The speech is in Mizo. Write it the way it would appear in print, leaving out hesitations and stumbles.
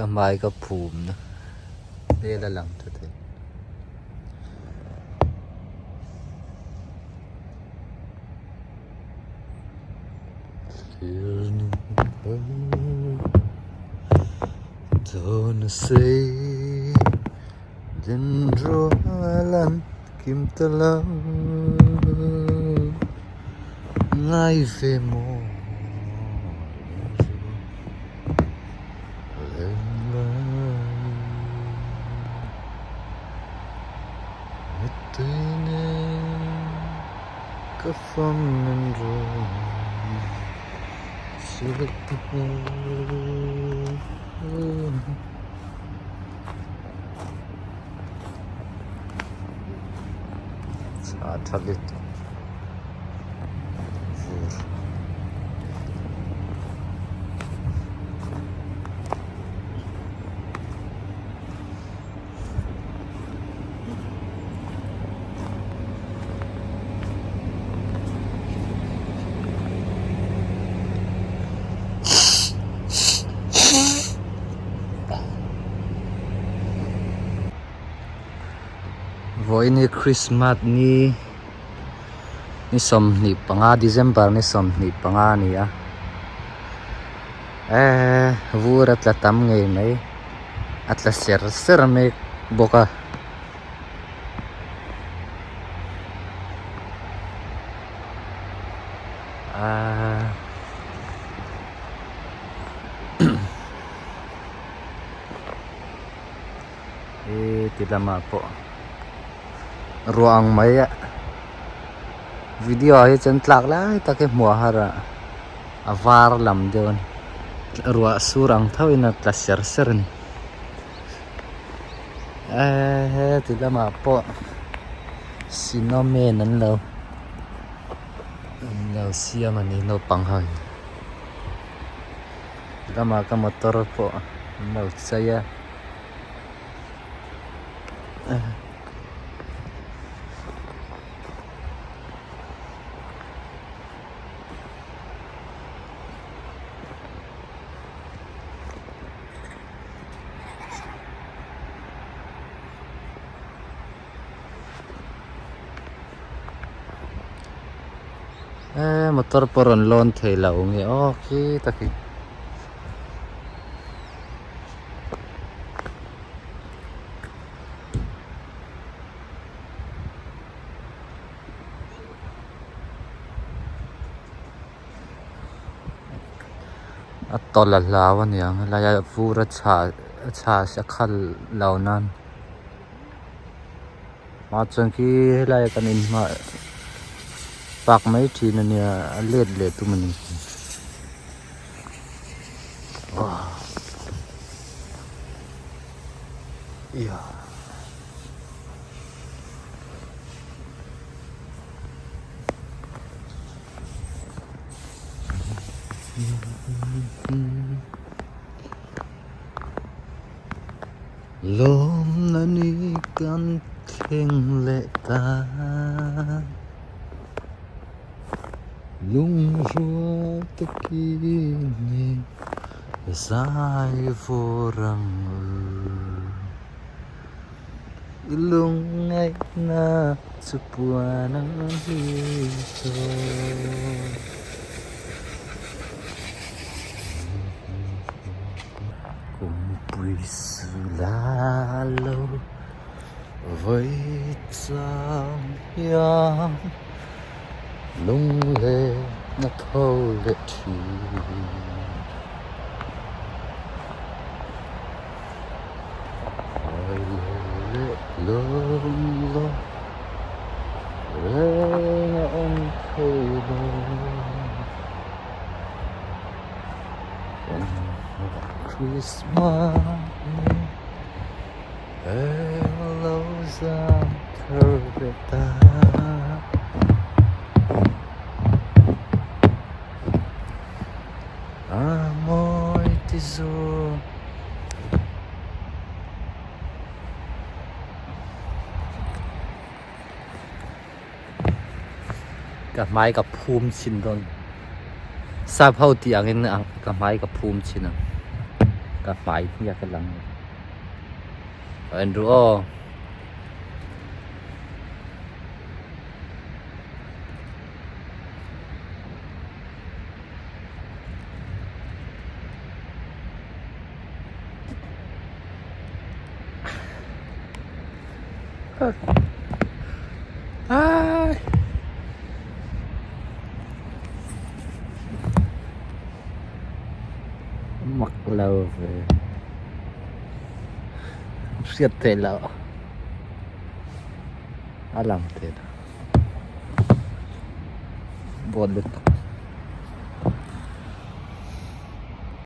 Ka hmai ka phum na hmel a lang tha thei. Kim ta lo ngai ve maw Mittui nen ka fam min rawn Chha tha lutuk vur. Vawiin hi Christmas ni ni 25 December ni 25 a ni a eee vur a tla tam ngei mai a tla ser ser mek bawk a. Aaa He ti lamah pawh ruah ang mai a video ah hi chuan tlak lai tak hi hmuh a har a a var lam deuh a ni ruah sur ang tho in a tla ser ser a ni eee he ti lamah pawh snowman an lo an lo siam a ni naupang ho in lamah ka motor pawh an lo chei a. Eee motor pawh rawn lawn thei lo nge aw khi tak hi. A tawlh a hlau a niang helai a vur a chhah a chhah a khal lo nan mah chuan khi helai ah kan in hma park mai thin a nia a let leh tum a ni. Lawmna ni kan thleng leh ta. Lungrual takin i zai vawr ang u. I lungngaihna chu puan ang hi tawh. Kumpui sula lo Vawi chang hian lungleh na tho leh thin. Hai lo leh lawm lo reng a awm thei lo. Christmas ni. Eng lo zam thar ve ta. A mawi ti zu. Ka hmai ka phum chhin dawn. Sap ho tih angin ka hmai ka phum chhin ang. Ka hmai hniak a lang en ru aw. Ai. Mak lo ve. Hriat theih loh. A lang thei lo. Bawn lutuk.